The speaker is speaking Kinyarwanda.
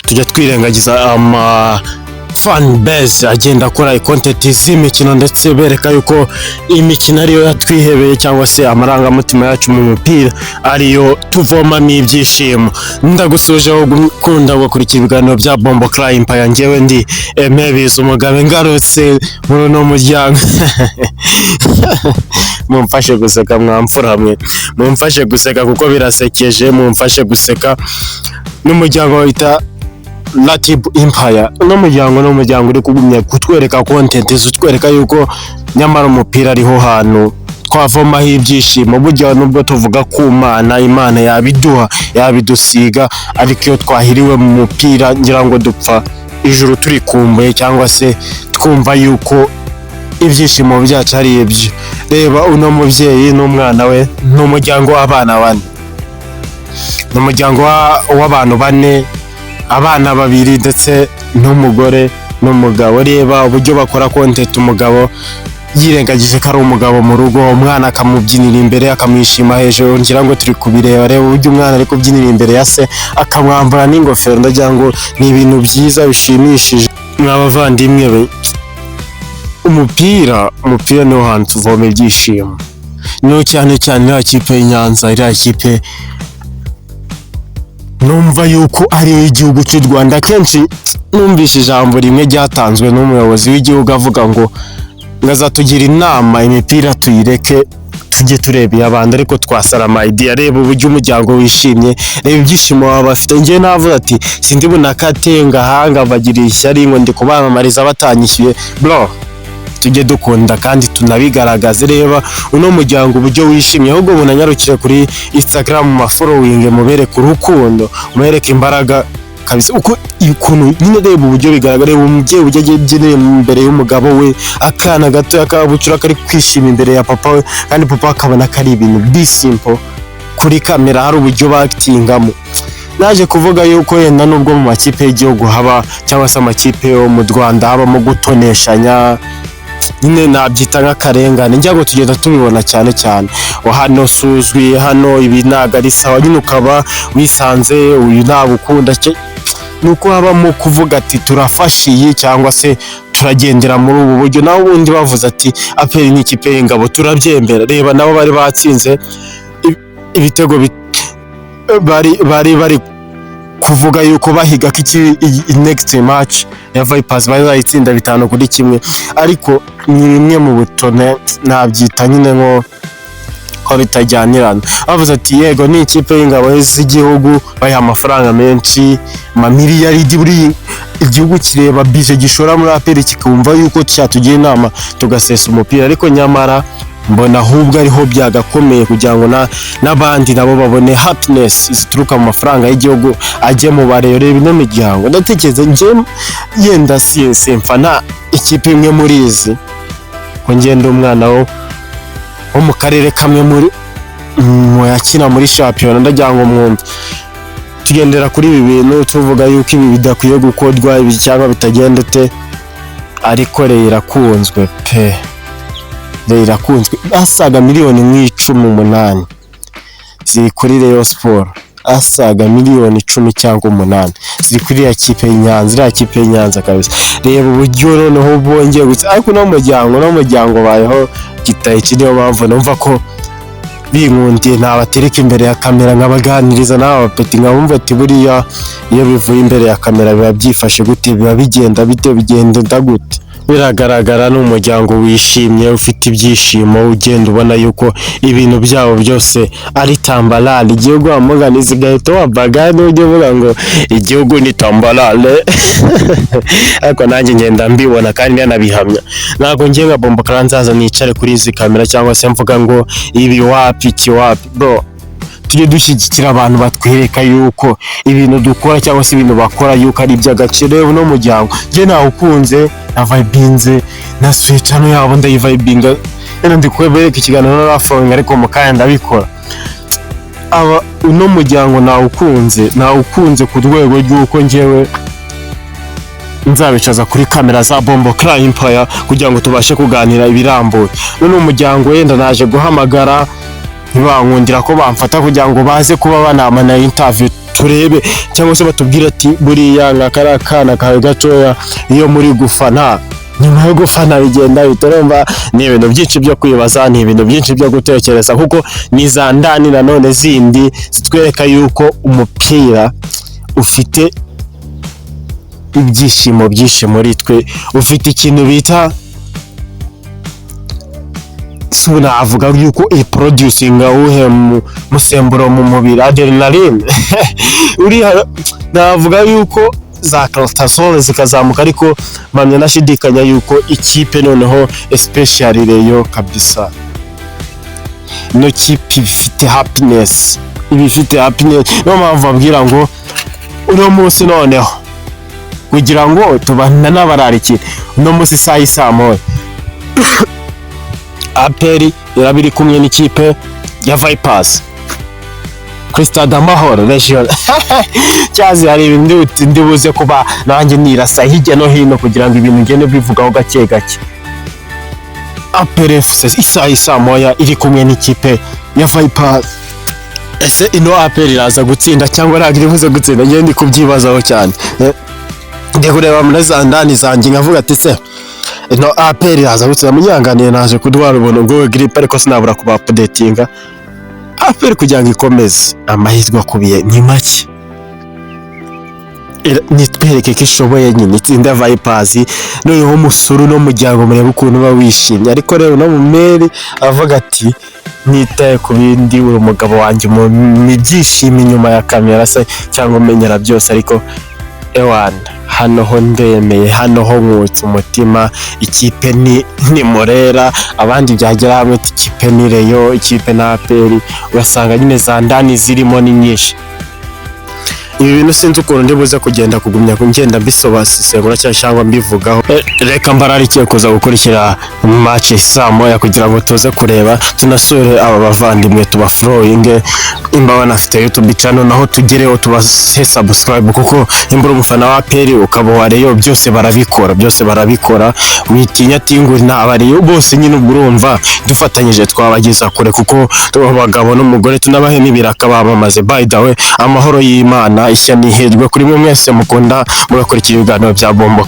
Tujya twirengagiza ama fan base agenda akora content z'imikino, ndetse bereka yuko imikino ariyo yatwihebeye, cyangwa se amarangamutima yacu mu mupira ariyo tuvomamo ibyishimo. Ndagusuje gukunda gukurikira ibiganiro bya Bombo Cry Empire. Njyewe ndi Aime Biza Umugabe, ngarutse muri uno muryango. Mumfashe guseka, mwamfura hamwe, mumfashe guseka kuko birasekeje, mumfashe guseka. N'umuryango wita Latib Empire. Uno muryango ni umuryango uri kugumya kutwereka content zitwereka yuko nyamara umupira ariho hantu twavomaho ibyishimo. Burya nubwo tuvuga ku Mana, Imana yabiduha, yabidusiga, ariko iyo twahiriwe mu mupira, ngira ngo dupfa ijuru turikumbuye, cyangwa se twumva yuko ibyishimo byacu ari ibyo. Reba uno mubyeyi n'umwana we, ni umuryango w'abana bane, ni umuryango w'abantu bane, abana babiri ndetse n'umugore n'umugabo. Reba uburyo bakora content, umugabo yirengagije ko ari umugabo mu rugo, umwana akamubyinira imbere, akamwishima hejuru. Ngira ngo turi kubireba. Reba uburyo umwana ari kubyinira imbere ya se, akamwambura n'ingofero. Ndagira ngo ni ibintu byiza bishimishije. Mwa bavandimwe be, umupira niwo hantu tuvoma ibyishimo, niho cyane cyane iriya kipe y'Inyanza, iriya kipe numva yuko ariyo y'igihugu cy'u Rwanda. Kenshi numvise ijambo rimwe ryatanzwe n'umuyobozi w'igihugu avuga ngo azatugira inama imipira tuyireke, tujye tureba iy'abandi, ariko twasara ama idea. Reba uburyo umuryango wishimye, reba ibyishimo baba bafite. Njyewe navuze ati sindi bunakate ngahanga bagiriye ishyari ngo ndi kubamamariza batanyishyuye. Bro, tujye dukunda kandi tunabigaragaze. Reba uno muryango uburyo wishimye. Ahubwo munanyarukire kuri Instagram, mu following, mubereke urukundo, mubereke imbaraga kabisa, uko ukuntu nyine. Reba uburyo bigaragara, reba umubyeyi uburyo abyinira imbere y'umugabo we, akana gatoya kabucura kari kwishima imbere ya papa we, kandi papa akabona ko ari ibintu bi simple. Kuri kamera hari uburyo bakitingamo. Naje kuvuga yuko yenda nubwo mu makipe y'igihugu haba, cyangwa se amakipe yo mu Rwanda, habamo gutoneshanya, nyine nabyita nk'akarengane. Njya ngo tugenda tubibona cyane cyane, hano suzwi, hano ibi ntabwo ari sawa, nyine ukaba wisanze uyu ntabukunda. Ni uko habamo kuvuga ati turafashe iyi, cyangwa se turagendera muri ubu buryo. Naho ubundi bavuze ati APR ni ikipe y'ingabo, turabyemera. Reba nabo bari batsinze ibitego, bari kuvuga yuko bahiga ko iki next match ya Vipers bazayitsinda 5-1, ariko ni bimwe mu butone nabyita nyine nko ko bitajyanirana. Bavuze ati yego ni ikipe y'ingabo z'igihugu, bayiha amafaranga menshi, amamiliyaridi. Buri igihugu kireba bije gishora muri APR, kikumva yuko cyatugira inama tugasesa umupira, ariko nyamara mbona ahubwo ariho byagakomeye kugira ngo n'abandi nabo babone happiness zituruka mu mafaranga y'igihugu ajye mu barero. Reba ino miryango. Ndatekereza njye yenda si simfana ikipe imwe muri izi, ko ngenda umwana wo mu karere kamwe muri mu yakina muri shampiyona. Ndagira ngo mwumve tugendera kuri ibi bintu, tuvuga yuko ibi bidakwiye gukorwa, ibi cyangwa bitagenda ute, ariko rero irakunzwe pe, rero irakunzwe. Asaga miliyoni nk'icumi umunani ziri kuri Rayon Sport, asaga miliyoni 10 cyangwa 8 ziri kuri iriya kipe y'Inyanza, iriya kipe y'Inyanza kabisa. Reba uburyo noneho bongeye gusa, ariko uno muryango bayeho gitaye. Niyo mpamvu numva ko binkundiye nabatereka imbere ya kamera, nkabaganiriza n'aba bapeti, nkabumva ati buriya iyo bivuye imbere ya kamera biba byifashe gute, biba bigenda bite, bigenda gute? Biragaragara ni umuryango wishimye, ufite ibyishimo, ugenda ubona yuko ibintu byabo byose ari tambalale. Igihugu wamugana zigahita wavaga, n'ujya uvuga ngo igihugu ni tambalale, ariko nanjye ngenda mbibona kandi nanabihamya. Ntabwo ngiye nka Bombo Clan nzaza nicare kuri izi kamera cyangwa se mvuga ngo ibi wapi, iki wapi. Bro, tujye dushyigikira abantu batwereka yuko ibintu dukora cyangwa se ibintu bakora yuko ari iby'agaciro. Reba uno muryango, njye nawukunze, navibinze na channel yabo, ndayivibinga. Rero ndi kubereka ikiganiro na ariko mu kanya ndabikora. Aba uno muryango nawukunze ku rwego rw'uko njyewe nzabicaza kuri kamera za Bombo Cry Empire kugira ngo tubashe kuganira ibirambuye. None umuryango wenda naje guhamagara. Ntibankundira ko bamfata kugira ngo baze kuba banamana interview, turebe cyangwa se batubwire ati: "Buriya nka kariya kana kawe gatoya, iyo muri gufana, nyuma yo gufana bigenda bite?" Urumva ni ibintu byinshi byo kwibaza, ni ibintu byinshi byo gutekereza, kuko ni za ndani nanone zindi zitwereka yuko umupira ufite ibyishimo byinshi muri twe, ufite ikintu bita, si navuga yuko iproducinga uwuhe musemburo mu mubiri, adrenaline uriya, navuga yuko za cortisol zikazamuka. Ariko mpamya nashidikanya yuko ikipe noneho, especially Rayon kabisa, ino kipe ifite happiness, iba ifite happiness. Niyo mpamvu babwira ngo uno munsi noneho kugira ngo tubana n'abararikira, uno munsi isaha y'i 1:00 APR iraba iri kumwe n'ikipe ya Vipers kuri Stade Amahoro Region. Cyazi hari ibintu ndi buze kuba nanjye nirasa hirya no hino kugira ngo ibintu ngende bivugaho gake gake. APR FC isaha y'i 1:00 iri kumwe n'ikipe ya Vipers. Ese ino APR iraza gutsinda cyangwa ntabwo iri buze gutsinda? Njye ndi kubyibazaho cyane. Ndi kureba muri za ndani zanjye nkavuga ati: "Se ino APR iraza gutsinda?" Munyanganiye, naje kudwara ubuntu bwo grippe, ariko sinabura kuba updatinga. APR kugira ngo ikomeze, amahirwe akubiye ni make. Nitwereke ko ishoboye nyine, itsinda Vipers, noneho umusuru n'umuryango murebe ukuntu uba wishimye. Ariko rero no mu meri avuga ati: "Nitaye ku bindi, uri umugabo wanjye mu ibyishimo inyuma ya kamera se cyangwa umenyera byose." Ariko ewana, hano ho ndemeye, hano ho nkutse umutima. Ikipe ni Murera, abandi byagera hamwe ati ikipe ni Rayon, ikipe na APR, ugasanga nyine za ndani zirimo ni nyinshi. Ibi bintu sinzi ukuntu ndi buze kugenda kugumya ngenda mbisobasesengura cyangwa mbivugaho. Reka mbararikiye kuza gukurikira match 1:00 kugira ngo tuze kureba, tunasure aba bavandimwe, tubafollowinge imba banafite YouTube channel, naho tugereho tubahe subscribe, kuko imbura umufana wa APR ukaba wa Rayon, byose barabikora, byose barabikora. Witinya tinguri na abariyo bose nyine, ubwo urumva dufatanyije twabageza kure, kuko tuba abagabo n'umugore, tunabahe n'ibiraka bamamaze. By the way, amahoro y'Imana, ishya n'ihirwe kuri mwe mwese mukunda mugakurikira ibiganiro bya Bombo.